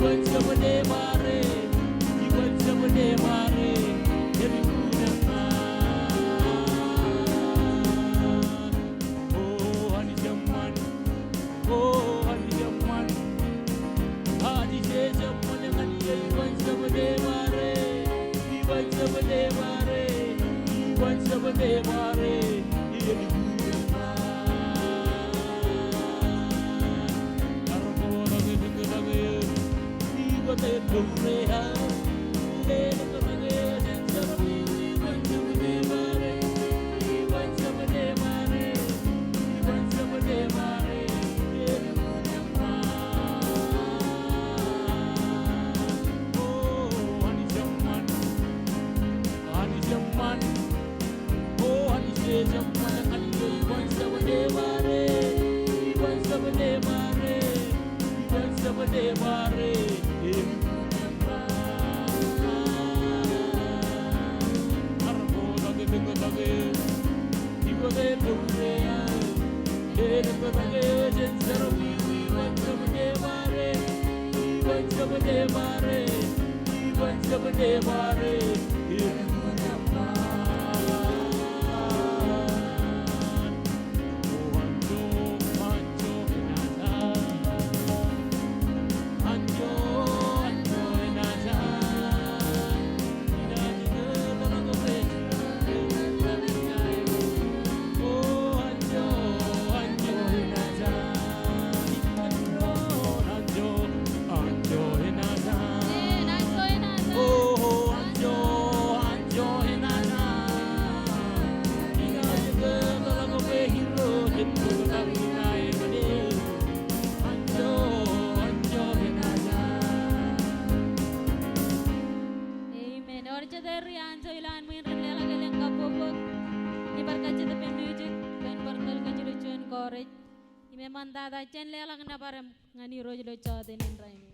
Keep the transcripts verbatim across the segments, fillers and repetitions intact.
Iban jabdewōt bar e, iban jabdewōt bar e, eḷap ñan eṃṃan. O Anij eṃṃan, o Anij eṃṃan. Anij ej eṃṃan ñan eō, iban jabdewōt bar e, iban jabdewōt bar e, iban jabdewōt bar e, eḷap ñan eṃṃan. Bar ko ḷọk etan kōtak eō. Amen. Ewōr jet ri anjọ ilowaan ṃwiin ren leḷọk elōñ kabbokbok. Ibar kajjitōk ippān music, ippān bar tōl kōj ilo juon chorus. Im eṃṃantata, jen leḷọk nōbar eo ñan Irooj ilo jọteen in rainin.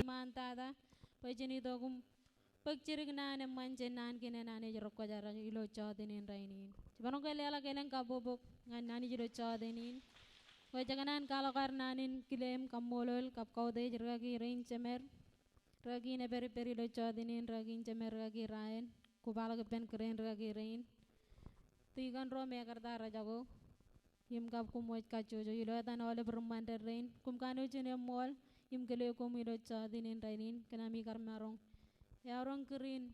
Eṃṃantata, bwe jen itok im bōk jidik naan eṃṃan jān naan kein an Anij rekwōjarjar ilo jọteen in rainin. Jeban ke leḷọk elōñ kabbokbok ñan Anij ilo jọteen in. Bwe jekōṇaan kwaḷọk ad naan in kile im kaṃṃoolol kab kautiej rikaki rein jemed. Rikaki in epedped ilo jọteen in, rikaki in jemed, rikaki Ryan. Kobaḷọk ippān kōrā in rikaki rein. Tikōn ro im ekkar ta rejako. Im kab koṃ wōj kajjojo ilo etan aolep ri ṃandein rein. Koṃ kanooj in eṃṃool im kile koṃ ilo jọteen in rainin, kōn ami kar maroñ eọroñ kūr in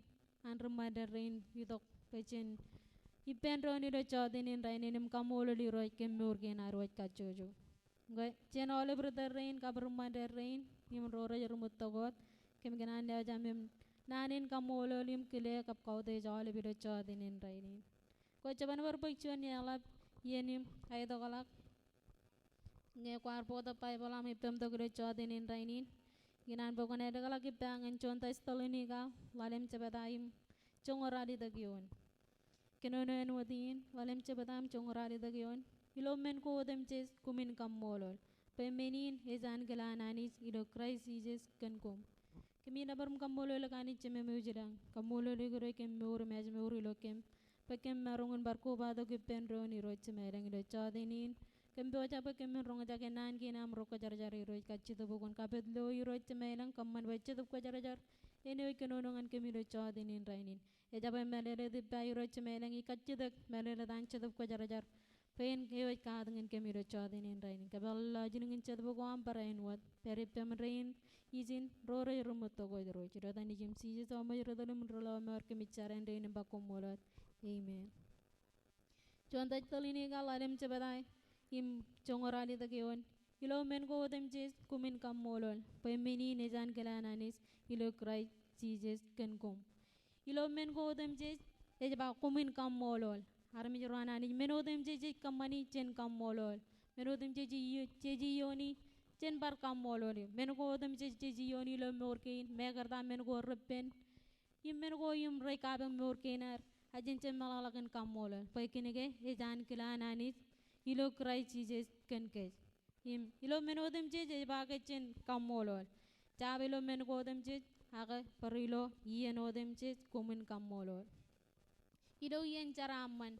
an ri ṃandein rein itok bwe jen ippān doon ilo jọteen in rainin im kaṃṃoolol Irooj kōn mour kein ad wōj kajjojo. Ñe jen aolep ri tōl rein kab ri ṃandein rein im ro rej ri ṃōttok wōt, kōm kōṇaan lewōj ami naan in kaṃṃoolol im kile kab kautiej aolep ilo jọteen in rainin. Kwō jeban bar bōk juon eḷap iien im aetokḷọk. Ñe kwaar bōktok Baibōḷ aṃ ippemtok ilo jọteen in rainin, ikōṇaan bwe kwōn edekḷọk ippa ñan juon Tessalonika, ḷalem jebta im joñoul ralitōk eoon. Kōnono āinwōt in, ḷalem jebta im joñoul ralitōk eoon. Ilo men ko otemjej koṃwin kaṃṃoolol, bwe men in ej ankilaan Anij ilo Kraist Jisōs kōn koṃ. Kōmij nōbar im kaṃṃoolol eok Anij Jemem eo ej ilañ. Kaṃṃoolol eok Irooj kōn mour im ājmour ilo kōm. Bwe kōm maroñ in bar kobatok ippān doon Irooj Jemem ilañ ilo jọteen in. Kōm pojak bwe kōmin roñjake naan kein aṃ ro kwōjarjar Irooj, kajjitōk bwe kwōn kapet lo Irooj Jemem ilañ, kōṃṃan bwe Jetōb Kwōjarjar en eo ej kōnono ñan kōm ilo jọteen in rainin. Ejjab mālōtlōt ippa Irooj Jemem ilañ, ikajjitōk mālōtlōt an Jetōb Kwōjarjar bwe en eo ej katakin kōm ilo jọteen in rainin. Kōpeḷḷọk jilñin jetōb ko aṃ barāinwōt, pād ippām rein ijin ro rej ri ṃōttok wōt Irooj. Ilo etan Nejūṃ Jisōs eo ṃōj ri tōl im ri lọmọọr kōmij jar āindein im ba koṃṃooltata. Amen. Juon Tessalonika ḷalem jebta im joñoul ralitōk eoon. Ilo men ko otemjej koṃwin kaṃṃoolol, bwe men in ej ankilaan Anij ilo Kraist Jisōs kōn koṃ. Ilo men ko otemjej, ej ba koṃwin kaṃṃoolol. Armej ro an Anij, men otemjej jej kōṃṃani, jen kaṃṃoolol. Men otemjej jej iooni, jen bar kaṃṃoolol. Men ko otemjej jej iooni ilo mour kein, mekarta men ko repen im men ko im rej kapooñ mour kein ad, ak jen jab meḷọkḷọk in kaṃṃoolol. Bwe kōnke ej ankilaan Anij ilo Kraist Jisōs kōn kōj. Im ilo men otemjej ej ba kōj jen kaṃṃoolol. Jab ilo men ko otemjej, ak bar ilo iien otemjej koṃwin kaṃṃoolol. Ilo iien jeraaṃṃan,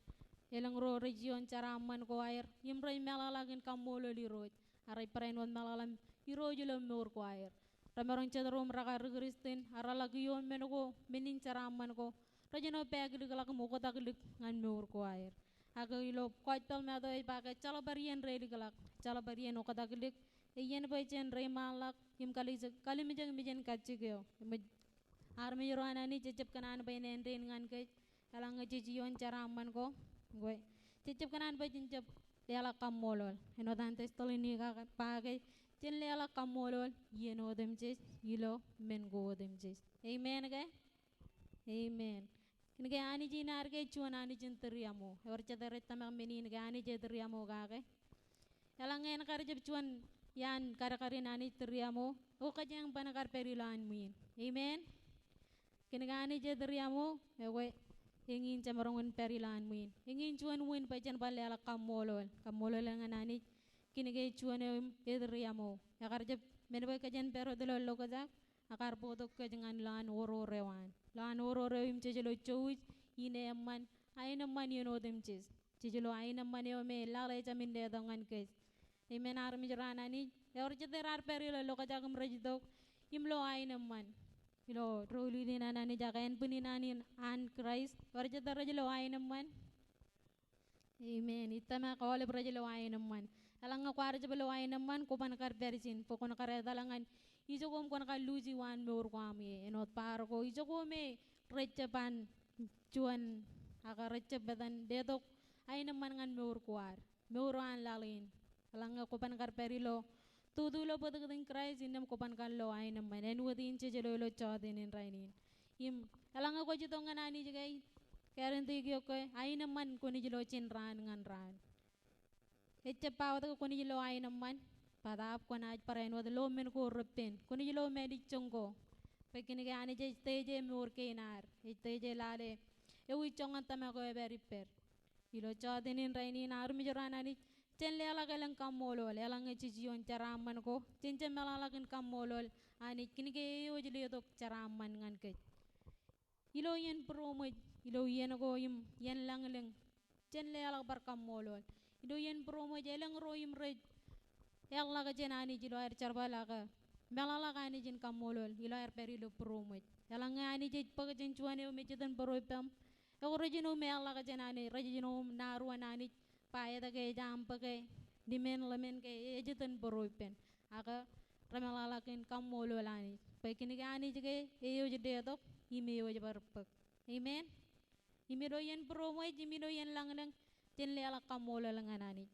elōñ ro rej ioon jeraaṃṃan ko aer im rej meḷọkḷọk in kaṃṃoolol Irooj, ak rej barāinwōt meḷọkḷọk Irooj ilo mour ko aer. Remaroñ jet ro im rekar ri Kristian ak reḷak ioon men ko, men in jeraaṃṃan ko, rejino pāklikḷọk im oktaklik ñan mour ko aer. Ak ilo gospel Matu ej ba ke jeḷọk bar iien reilikḷọk, jeḷọk bar iien oktaklik, iien bwe jen reiṃaanḷọk im kalimjek, kalimjek mejān kajjik eo. Im armej ro an Anij, jejjab kōṇaan bwe en āindein ñan kōj, eḷaññe jej ioon jeraaṃṃan ko, kwe, jejjab kōṇaan bwe jen jab leḷọk kaṃṃoolol. Āinwōt an Tessalonika ba ke jen leḷọk kaṃṃoolol iien otemjej ilo men ko otemjej. Amen ke? Amen. Kōnke Anij in ad ke juon Anij in tūriaṃo. Ewōr jet rej tōmak men in ke Anij ej tūriaṃo kake. Eḷaññe en kar jab juon iaan kadkadin Anij tūriaṃo, ekwe kōjeañ ban kar pād ilowaan ṃwiin. Amen. Kōnke Anij ej tūriaṃo, ekwe eñin jemaroñ in pād ilowaan ṃwiin. Eñin juon wūn bwe jen bar leḷọk kaṃṃoolol. Kaṃṃoolol ñan Anij kōnke juon eo im etūriaṃo. Ekar jab men bwe kōjeañ pād wōt ilo ḷokjak, ak ear bōktok kōj ñan lowaan oror eo an. Lowaan oror eo im jej lo jouj in eṃṃan, aenōṃṃan iien otemjej. Jej lo aenōṃṃan eo me laḷ ejāmin letok ñan kōj. Amen, armej ro an Anij. Ewōr jet raar pād ilo ḷokjak im rej itok im lo aenōṃṃan ilo doulul in an Anij ak ānbwin in an, an Kraist. Ewōr jet rej lo aenōṃṃan. Amen. Ij tōmak aolep rej lo aenōṃṃan. Eḷaññe kwaar jab lo aenōṃṃan, kwōban kar pād ijin, bwe kwōn kar etal ñan ijoko im kwōn kar luuji waan mour ko aṃ ie. Āinwōt bar ko, ijoko me rej jab an juon, ak rej jab etan letok aenōṃṃan ñan mour ko ad, mour eo an laḷ in. Eḷaññe kwōban kar pād ilo tutu ilo bōtōktōk in Kraist, innām kwōban kar lo aenōṃṃan. Āinwōt in jej lo ilo jọteen in rainin. Im eḷaññe kwōj itok ñan Anij ke, guarantee eok ke aenōṃṃan kwōnaaj lo jān raan ñan raan. Ejjab ba wōt ke kwōnaaj lo aenōṃṃan, bōtaab kwōnaaj barāinwōt lo men ko repen. Kwōnaaj lo mālejjoñ ko. Bwe kōnke Anij ej teje mour kein ad, ej teje lale ewi joñan tōmak eo epād ippād. Ilo jọteen in rainin, armej ro an Anij, jen leḷọk elōñ kaṃṃoolol. Eḷaññe jej ioon jeraaṃṃan ko, jen jab meḷọkḷọk in kaṃṃoolol Anij kōnke e eo ej letok jeraaṃṃan ñan kōj. Ilo iien būroṃōj, ilo iien ko im iien lañlōñ, jen leḷọk bar kaṃṃoolol. Ilo iien būroṃōj, elōñ ro im rej eḷḷọk jān Anij ilo aer jerbal ak meḷọkḷọk Anij in kaṃṃoolol ilo aer pād ilo būroṃōj. Eḷaññe Anij ej bōk jān juon eo im ejitōnbōro ippaṃ, ekwe rejino im eḷḷọk jān Anij, rejino im naruon Anij, ba etke ej aṃ bōke, ḷimān ḷōmān ke ejitōnbōro ippān. Ak remeḷọkḷọk in kaṃṃoolol Anij bwe kōnke Anij ke e eo ej letok im e eo ej bar bōk. Amen. Im ilo iien būroṃōj im ilo iien lañlōñ, jen leḷọk kaṃṃoolol ñan Anij.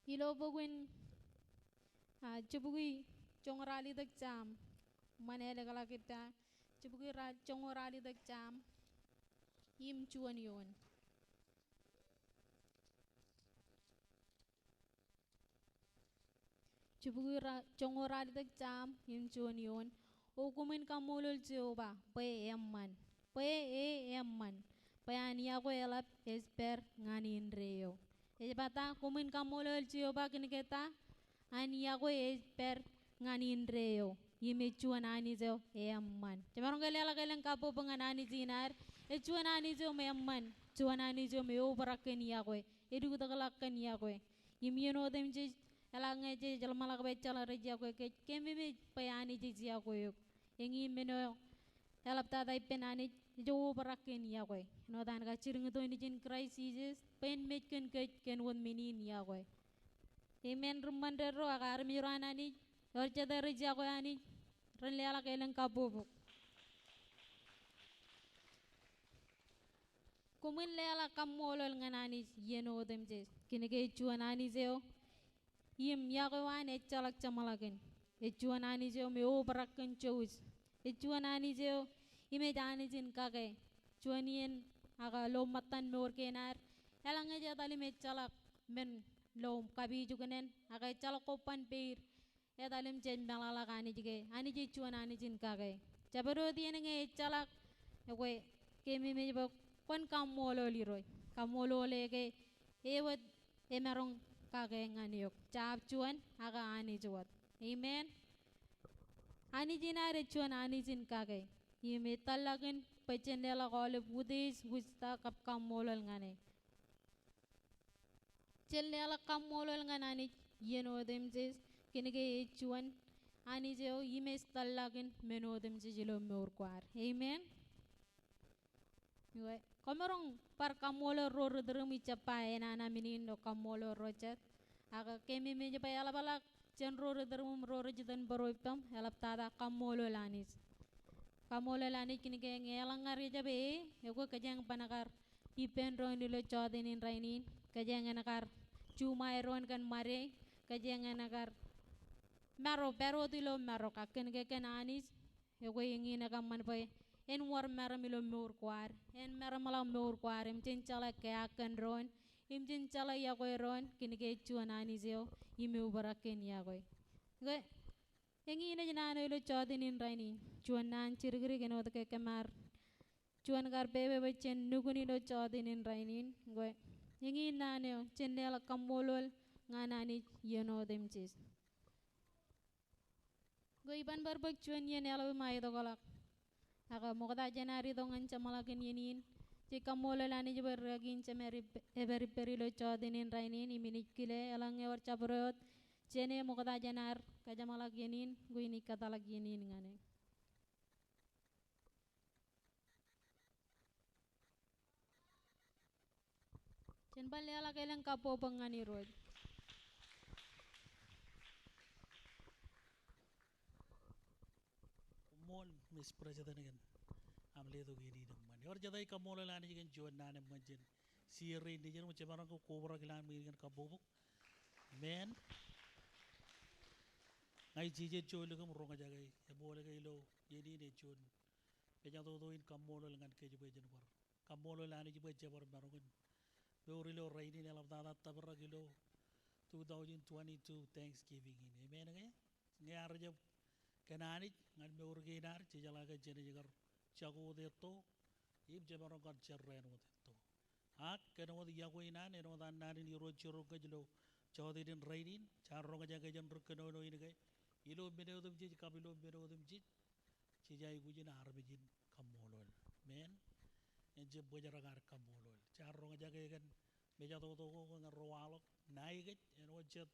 Ilo bok in, ah, jibukwi joñoul ralitōk Sam, ṃan ālikḷọk ippa, jibukwi ra-, joñoul ralitōk Sam im juon eoon. Jibukwi ra-, joñoul ralitōk Sam im juon eoon. O koṃwin kaṃṃoolol Jeova bwe eṃṃan, bwe e eṃṃan, bwe an iakwe eḷap ej pād ñan indeeo. Ej ba ta? Koṃwin kaṃṃoolol Jeova kōnke ta? An iakwe ej pād ñan indeeo. Im ej juon Anij eo eṃṃan. Jemaroñ ke leḷọk elōñ kabbokbok ñan Anij in ad? Ej juon Anij eo me eṃṃan, juon Anij eo me eobrak kōn iakwe. eduktakḷọk kōn yokwe. Im iien otemjej, eḷaññe jej jeḷṃaḷọk bwe ejjeḷọk rej yokwe kōj, keememej bwe Anij ej yokwe eok. Eñin men eo eḷaptata ippān Anij, ej obrak kōn yokwe. Āinwōt an kajjirñoul ijin Kraist Jisōs, bwe en mej kōn kōj kōn wōt men in yokwe. Amen. Ri ṃṃan rerro ak armej ro an Anij, ewōr jete rej yokwe Anij, ren leḷọk elōñ kabbokbok. Koṃwin leḷọk kaṃṃoolol ñan Anij iien otemjej. Kōnke ej juon Anij eo im yokwe eo an ejjeḷọk jeṃḷọkin. Ej juon Anij eo me obrak kōn jouj. Ej juon Anij eo im ej Anij in kake. Juon iien ak ilo ṃōttan mour kein ad, eḷaññe jej etal im ejjeḷọk men ilo kapijuknen ak ejjeḷọk kobban peid, etal im jej meḷọkḷọk Anij ke Anij ej juon Anij in kake. Jabdewōt iien ñe ejjeḷọk, ekwe keememej bwe kwōn kaṃṃoolol Irooj. Kaṃṃoolol e ke e wōt emaroñ kake ñan eok. Jab juon ak Anij wōt. Amen. Anij in ad ej juon Anij in kake. Im ej tōllọkin bwe jen leḷọk aolep utiej, wūjta kab kaṃṃoolol ñan e. Jen leḷọk kaṃṃoolol ñan Anij iien otemjej, kōnke ej juon Anij eo im ej tōllọkin men otemjej ilo mour ko ad. Amen. Iwe, kwōmaroñ bar kaṃṃoolol ro ri tūriṃ ijab ba enana men in ilo kaṃṃoolol ro jet. Ak keememej bwe eḷapḷọk jān ro ri tūriṃ im ro rej itōn bōro ippaṃ, eḷaptata kaṃṃoolol Anij. Kaṃṃoolol Anij kōnke ñe eḷaññe rej jab e, ekwe kōjeañ ban kar ippān doon ilo jọteen in rainin, kōjeañ en kar juṃae doon kōn ṃade, kōjeañ en kar maro, pād wōt ilo marok, ak kōnke kōn Anij, ekwe eñin ekōṃṃan bwe en wōr meram ilo mour ko ad, en meramḷọk mour ko ad, im jen jeḷā keak kōn doon, im jen jeḷā yokwe doon, kōnke ej juon Anij eo im eobrak kōn yokwe. Ekwe, eñin ej naan eo ilo jọteen in rainin, juon naan jidikdik āinwōt ke kōmar juon kar pepe bwe jen nukun ilo jọteen in rainin, ekwe, eñin naan eo, jen leḷọk kaṃṃoolol ñan Anij iien otemjej. Ekwe, iban bar bōk juon iien eḷap im aetokḷọk. Ak ṃokta jān ad itok ñan jeṃḷọkin iien in, jej kaṃṃoolol Anij bwe ri-kaki in jemād ippa-, epād ippād ilo jọteen in rainin, im inaaj kile eḷaññe ewōr jabdewōt jān e ṃokta jān ad kajeṃḷọk iien in, ekwe inaaj kōtḷọk iien in ñan e. Jen bar leḷọk elōñ kabbokbok ñan Irooj. Koṃṃool, Miss President, kōn aṃ letok iien in eṃṃan. Ewōr jet ej kaṃṃoolol Anij kōn juon naan eṃṃan jān share in nejin, jemaroñ ke kobrak ilowaan ṃwiin kōn kabbokbok. Amen. Ña ij jijet jolōk im roñjake, eṃool ke ilo iien in ej juon pejatoto in kaṃṃoolol ñan kōj bwe jen bar kaṃṃoolol Anij bwe jebar maroñ in mour ilo rainin, eḷaptata tōprak ilo two thousand twenty-two Thanksgiving in. Amen ke? Ñe ear jab kōn Anij ñan mour kein ad, jejeḷā ke jenaaj kar jako wōt etto, im jemaroñ kar jerrā āinwōt etto. Ak kōn wōt yokwe in an, āinwōt an naan in Irooj jiroñ kōj ilo jọteen in rainin, jaar roñjake jān ri kōnono in ke, ilo men otemjej kab ilo men otemjej, jej aikuj in armej in kaṃṃoolol. Amen. En jab bōjrak ad kaṃṃoolol. Jaar roñjake kōn mejatoto ko ñe ro waḷọk, ṇae kōj, āinwōt jet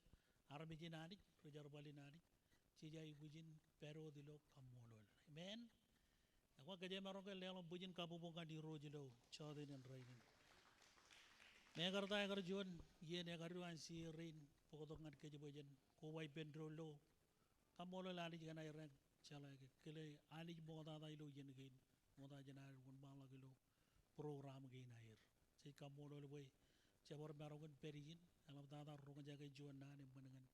armej in Anij, ri jerbal in Anij, jej aikuj in pād wōt ilo kaṃṃoolol. Amen. Ekwe kōj jemaroñ ke leḷọk bwijin kabbokbok ñan Irooj ilo jọteen in rainin. Mekarta ekar juon iien ekadu an share in bōktok ñan kōj bwe jen koba ippān doon ilo kaṃṃoolol Anij kōn aer jeḷā ke kile Anij ṃoktata ilo iien kein, ṃokta jān aer wōnṃaanḷọk ilo program kein aer. Jej kaṃṃoolol bwe jebar maroñ in pād ijin, eḷaptata roñjake juon naan eṃṃan ñan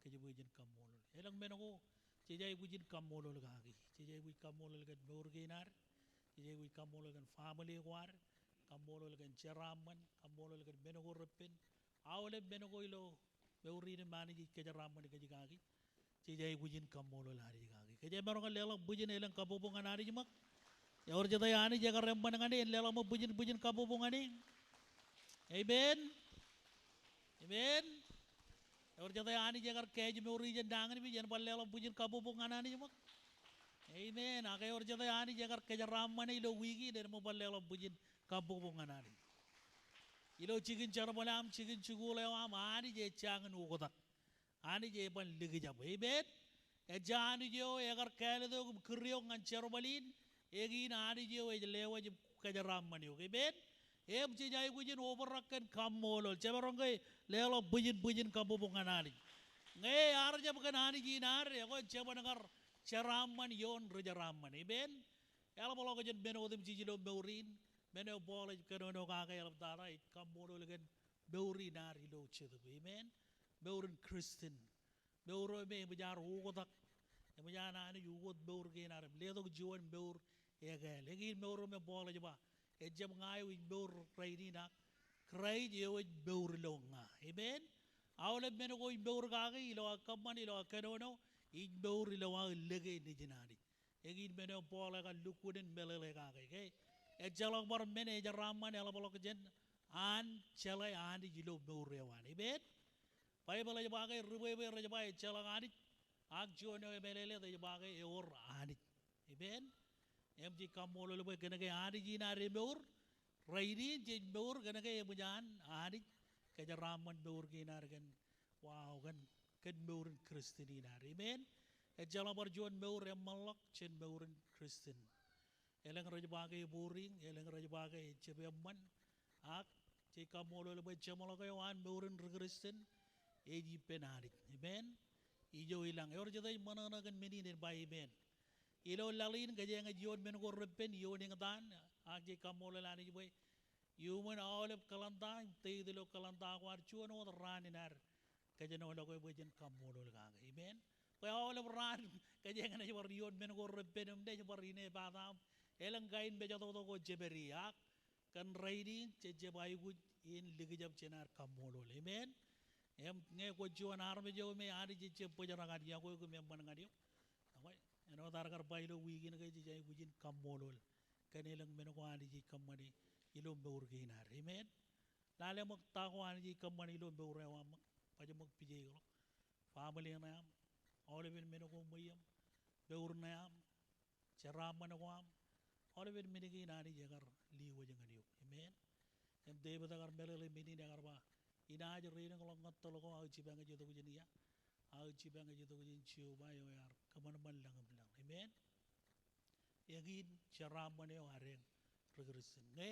kōj bwe jen kaṃṃoolol. Elōñ men ko jej aikuj in kaṃṃoolol kaki. Jej aikuj kaṃṃoolol kōn mour kein ad. Jej aikuj kaṃṃoolol kōn family ko ad. Kaṃṃoolol kōn jeraaṃṃan. Kaṃṃoolol kōn men ko repen. Aolep men ko ilo mour in im Anij ej kōjeraaṃṃan kōj kaki. Jej aikuj in kaṃṃoolol Anij kaki. Kōj jemaroñ ke leḷọk bwijin elōñ kabbokbok ñan Anij ṃōk? Ewōr jete Anij ekar eṃṃan ñan e, en leḷọk ṃōk bwijin, bwijin kabbokbok ñan e? Amen. Amen. Ewōr jete Anij ekar kāāj mour in jān nañinmej, en bar leḷọk bwijin kabbokbok ñan Anij ṃōk? Amen. Ak ewōr jete Anij ekar kōjeraaṃṃan e ilo wiik in, en ṃōk bar leḷọk bwijin kabbokbok ñan Anij? Ilo jikin jerbal eo aṃ, jikin jikuuḷ eo aṃ, Anij ej jañin oktak. Anij eban likjab. Amen. Ejja Anij eo ekar kāālōt eok im kūr eok ñan jerbal in, eñin Anij eo ej lewōj im kōjeraaṃṃan eok. Amen. Im jej aikuj in obrak kōn kaṃṃoolol. Jemaroñ ke leḷọk bwijin bwijin kabbokbok ñan Anij. Ñe ear jab kōn Anij in ad, ekwe jeban kar jeraaṃṃan ioon ri jeraaṃṃan. Amen. Eḷapḷọk jān men otemjej ilo mour in, men eo Paul ej kōnono kake eḷaptata, ej kaṃṃoolol kōn mour in ad ilo jetōb. Amen. Mour in Christian. Mour eo me eṃōj ad oktak. Eṃōj an Anij ukōt mour kein ad im letok juon mour ekāāl. Eñin mour eo me Paul ej ba, ejjab ña eo ij mour rainin ak Kraist eo ej mour ilo ña. Amen. Aolep men ko ij mour kake ilo aō kōṃṃan, ilo aō kōnono, ij mour ilo aō lōke nejin Anij. Eñin men eo Paul ekar lukkuun in meḷeḷe kake ke. Ejjeḷọk bar men ejeraaṃṃan eḷapḷọk jān an jeḷā Anij ilo mour eo an. Amen. Baibōḷ ej ba ke ri bwebwe rej ba ejjeḷọk Anij, ak juon eo emeḷeḷeik ej ba ke ewōr Anij. Amen. Im jej kaṃṃoolol bwe kōnke Anij in ad emour, rainin jej mour kōnke eṃōj an Anij kōjeraaṃṃan mour kein ad kōn, wow, kōn, kōn mour in Christian in ad. Amen. Ejjeḷọk bar juon mour eṃṃanḷọk jān mour in Christian. Elōñ rej ba ke eboriñ, elōñ rej ba ke ejjab eṃṃan. Ak jej kaṃṃoolol bwe jeṃḷọk eo an mour in ri Christian ej ippān Anij. Amen. Ijo ilañ, ewōr jet ej ṃōṇōṇō kōn men in en ba amen. Ilo laḷ in kōjeañ ej iioon men ko repen, iioon eñtaan, ak jej kaṃṃoolol Anij bwe iuṃwin aolep calendar im date ilo calendar ko ad, juon wōt raan in ad kōjenolọk eō bwe jen kaṃṃoolol kake. Amen. Bwe aolep raan kōjeañ naaj bar iioon men ko repen im naaj bar ine pata aṃ, elōñ kain mejatoto ko jepād ie, ak kōn rainin jej jab aikuj in likjab jān ad kaṃṃoolol. Amen. Im ñe kwōj juon armej eo me Anij ejjab bōjrak an yokwe eok im eṃṃan ñan eok, ekwe āinwōt ad kar ba ilo wiik in ke, jej aikuj in kaṃṃoolol kōn elōñ men ko Anij ej kōṃṃane ilo mour kein ad. Amen. Lale ṃōk ta ko Anij ej kōṃṃane ilo mour eo aṃ ṃōk, baj ṃōk pijeikḷọk. Family ṇe aṃ, aolepen men ko ṃweieṃ, mour ṇe aṃ, jeraaṃṃan ko aṃ, aolepen men kein Anij ekar lewōj ñan eok. Amen. Im Devid ekar meḷeḷe men in, ekar ba, inaaj reinikḷọk ñan tōl ko, aō jipañ ej itok jān ia? Aō jipañ ej itok jān Jeova eo ear kōṃanṃan lañ im laḷ. Amen. Eñin jeraaṃṃan eo adeañ ri Kristian. Ñe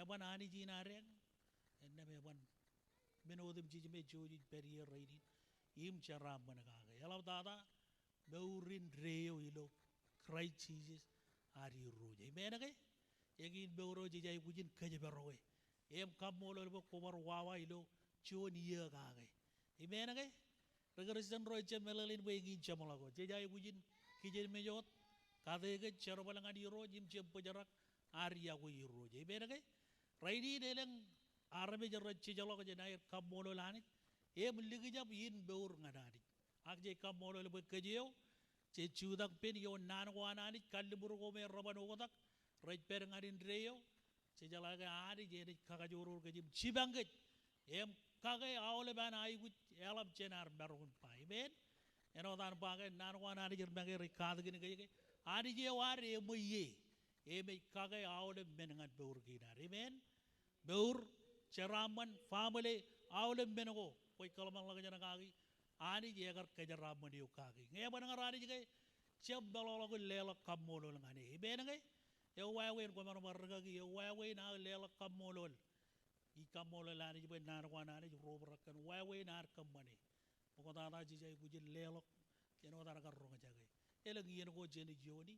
eban Anij in adeañ, innām eban men otemjej me jej pād ie rainin im jeraaṃṃan kake. Eḷaptata, mour indeeo ilo Kraist Jisōs ad Irooj. Amen ke? Eñin mour eo jej aikuj in kōjparoe im kaṃṃoolol bwe kwō bar wawa ilo juon iiō kake. Amen ke? Ri Kristian ro ejjab meḷeḷein bwe eñin jeṃḷọk eo. Jej aikuj in kijenmej wōt, kate kōj, jerbal ñan Irooj im jab bōjrak ad yokwe Irooj. Amen ke? Rainin elōñ armej rej jejḷọk jān aer kaṃṃoolol Anij im likjab in mour ñan Anij. Ak jej kaṃṃoolol bwe kōj eo jej jutak pen ioon naan ko an Anij, kalliṃur ko me reban oktak, rej pād ñan indeeo, jejeḷā ke Anij enaaj kakajoor kōj im jipañ kōj im kake aolep an aikuj eḷap jān ad maroñ in ba. Amen. Āinwōt an ba ke naan ko an Anij ej make rej katakin kōj ke Anij eo ad eṃweiie im ej kake aolep men ñan mour kein ad. Amen. Mour, jeraaṃṃan, family, aolep men ko kwōj kōḷmānḷọkjeṇ kaki, Anij ekar kōjeraaṃṃan eok kaki. Ñe eban ñan Anij ke, jab meḷọkḷọk in leḷọk kaṃṃoolol ñan e. Amen ke? Ewāween, kwōmaroñ bar rikaki, ewāween aō leḷọk kaṃṃoolol. Ij kaṃṃoolol Anij bwe naan ko an Anij ro obrak kōn wāween ad kōṃṃane. Ṃoktata jej aikuj in leḷọk āinwōt ad kar roñjake. Elōñ iien ko jenaaj iiooni,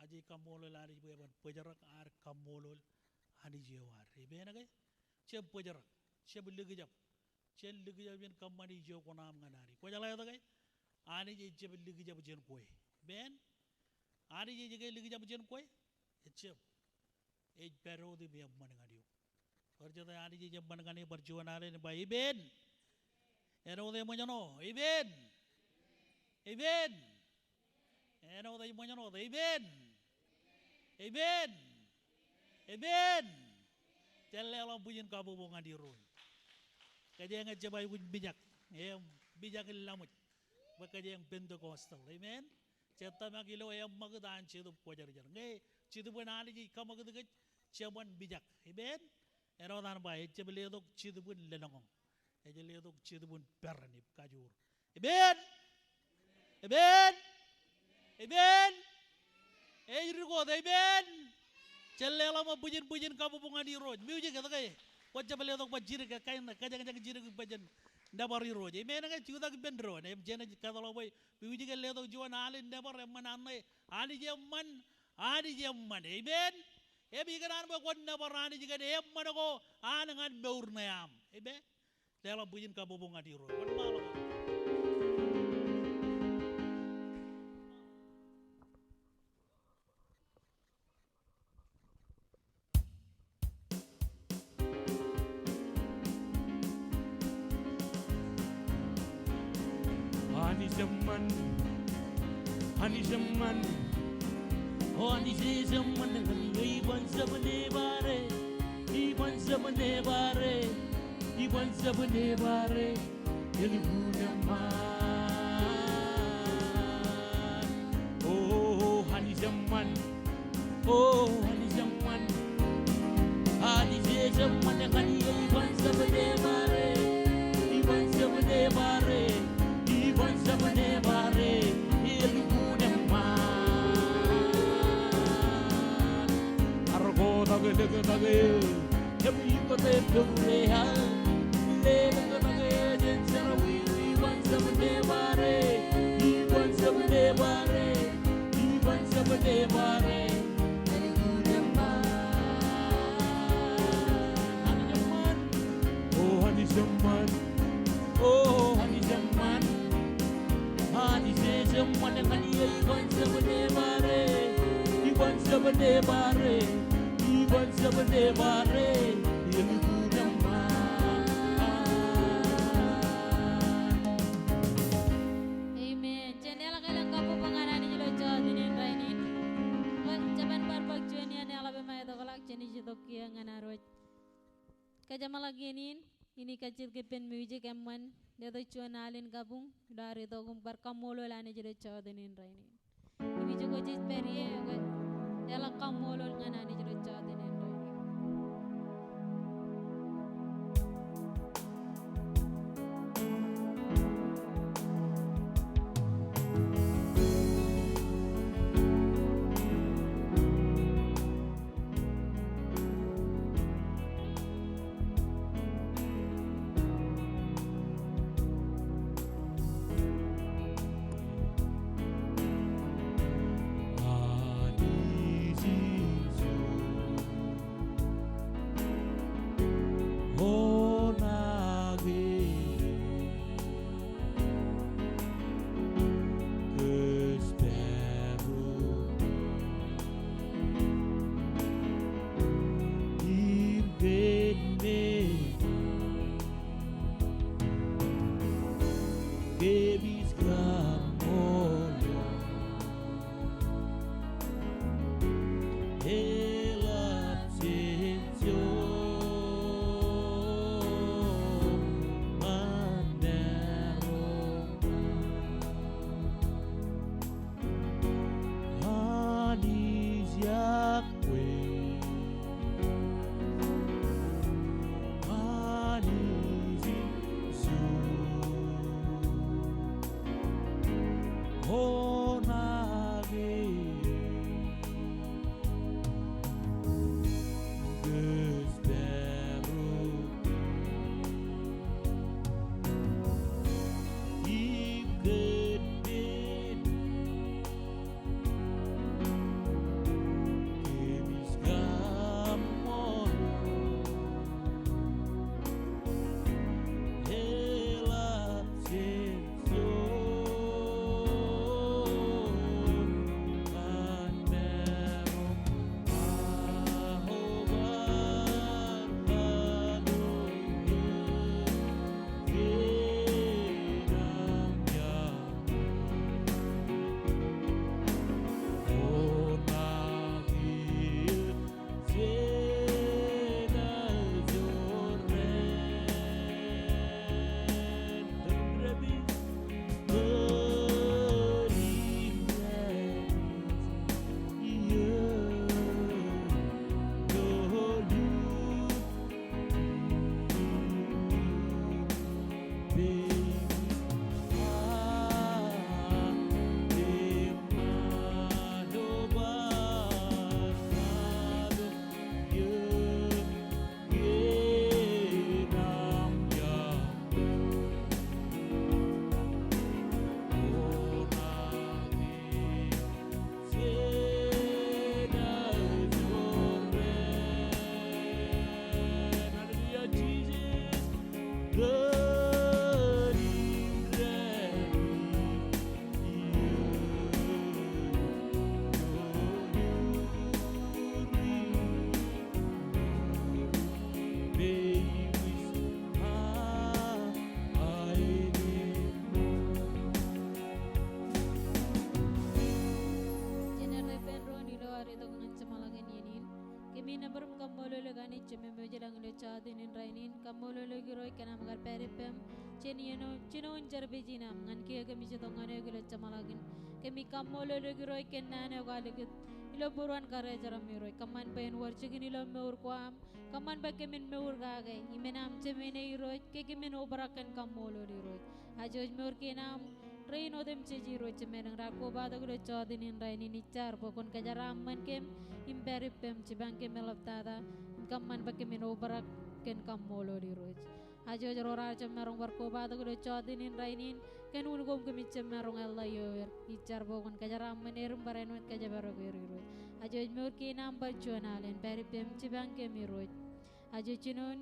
ak jej kaṃṃoolol Anij bwe eban bōjrak ad kaṃṃoolol Anij eo ad. Amen ke? Jab bōjrak, jab likjab. Jen likjab in kōṃṃane ijo kuṇaaṃ ñan Anij. Kwō jeḷā wōt ke Anij ejjab likjab jān kwe? Amen. Anij ej ke likjab jān kwe? Ejjab. Ej pād wōt im eṃṃan ñan eok. Ewōr jet Anij ej eṃṃan ñan e? Bar juon alen im ba amen. Āinwōt eṃōjṇọ, amen. Amen. Āinwōt eṃōjṇọ, amen. Amen. Amen. Jen leḷọk bwijin kabbokbok ñan Irooj. Kōjeañ ejjab aikuj mijak im mijak in laṃōj bwe kōjeañ Pentecostal. Amen. Jej tōmak ilo eṃṃakūt an Jetōb Kwōjarjar. Ñe Jetōb in Anij ej kōṃakūt kōj, jeban mijak. Amen. Āinwōt an ba, ejjab letok jetōb in lōḷñọñ. Ej letok jetōb in peran im kajoor. Amen. Amen. Amen. Ej ri-quote, amen. Jen leḷọk ṃōk bwijin, bwijin kabuñbuñ ñan Irooj. Music, etke kwōjab letok bwe jidik, kain, kōjañjañ jidik bwe jen nōbar Irooj. Amen, ke jutak ippān doon. Im jen kōtḷọk bwe music ej letok juon al in nōbar eṃṃan an ṇe. Anij eṃṃan, Anij eṃṃan. Amen. Im ikōṇaan bwe kwōn nōbar Anij kōn eṃṃan ko an ñan mour ṇe aṃ. Amen. Leḷọk bwijin kabuñbuñ ñan Irooj. Wōnṃaanḷọk. Anij eṃṃan, Anij eṃṃan, O Anij ej eṃṃan ñan eō, iban jab nōbar e, iban jab nōbar e, iban jab nōbar e, elukkuun eṃṃan. O Anij eṃṃan, O Anij eṃṃan, Anij ej eṃṃan ñan eō, iban jab nōbar e, iban jab nōbar e, iban jab nōbar e, elukkuun eṃṃan. Ar kotak ḷōktak eō, im ikōte poure eō, leḷọk ḷōktak eō jān jerọwiwi, iban jab nōbar e, iban jab nōbar e, iban jab nōbar e, elukkuun eṃṃan. Anij eṃṃan, O Anij eṃṃan, O Anij eṃṃan. Anij ej eṃṃan ñan eō, iban jab nōbar e, iban jab nōbar e, iban jab nōbar e, elukkuun eṃṃan. Amen. Jen leḷọk elōñ kabbokbok ñan Anij ilo jota in rainin. Bwe jeban bar bōk juon iaan eḷap im aetokḷọk, jen ej itok kiiō ñan ad wōj. Kōjeṃḷọk iien in, in kajjitōk ippān music eṃṃan, letok juon al in kabuñ, ilo ad itok im bar kaṃṃoolol Anij ilo jota in rainin. Im ijoko jej pād ie, ekwe, leḷọk kaṃṃoolol ñan Anij ilo jota in rainin. Kōmij bar kaṃṃoolol eok Anij Jemem eo ej lañ ilo jota in rainin. Kaṃṃoolol eok Irooj kōn aṃ kar pād ippem jān iien eo, jinoin service in aṃ ñan kiiō kōmij itok ñan eok ilo jeṃḷọkin. Kōmij kaṃṃoolol eok Irooj kōn naan eo kwaar likūt ilo būruon karijeraṃ Irooj. Kōṃṃan bwe en wōr jikin ilo mour ko aṃ. Kōṃṃan bwe kōmin mour kake im en aṃ Jemem ṇe Irooj, ke kōmin obrak kōn kaṃṃoolol Irooj. Ak jej mour kein aṃ rein otemjej Irooj Jemem ṇe raar kobatok ilo jota in rainin. Ij jar bwe kwōn kōjeraaṃṃan kōm im pād ippem jipañ kōm eḷaptata im kōṃṃan bwe kōmin obrak kōn kaṃṃoolol Irooj. Ak jej ro raar jab maroñ bar kobatok ilo jota in rainin kōn unin koṃ kōmij jab maroñ eḷḷā ioer. Ij jar bwe kwōn kōjeraaṃṃan er im barāinwōt kōjparok er Irooj. Ak jej mour kein aṃ bar juon alen pād ippem jipañ kōm Irooj. Ak jej jinoin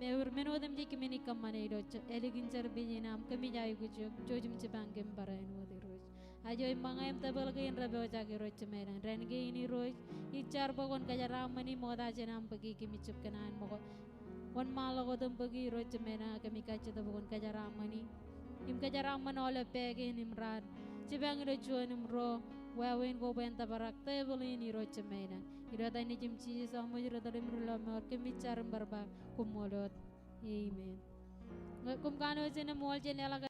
mour men otemjej kōmin kōṃṃane ilo ālikin service in aṃ kōmij aikuj eok, jouj im jipañ kōm barāinwōt Irooj. Ak jej ṃōñā im tōpar kein rej pojak Irooj Jemem ṇe dān kein Irooj. Ij jar bwe kwōn kōjeraaṃṃani ṃokta jān aṃ bōki kōmij jab kōṇaan ṃōko wōnṃaanḷọk otem bōki Irooj Jemem ṇe. Kōmij kajjitōk bwe kwōn kōjeraaṃṃani im kōjeraaṃṃan aolep pā kein im raar jipañ ilo juon im ruo wāween ko bwe en tōprak tebōḷ in Irooj Jemem ṇe. Ilo etan Nejūṃ Jisōs eo eṃōj ri tōl im ri lọmọọr kōmij jar im bar ba koṃṃool wōt. Amen. Ñe koṃ kanooj enaaj ṃool jān leḷọk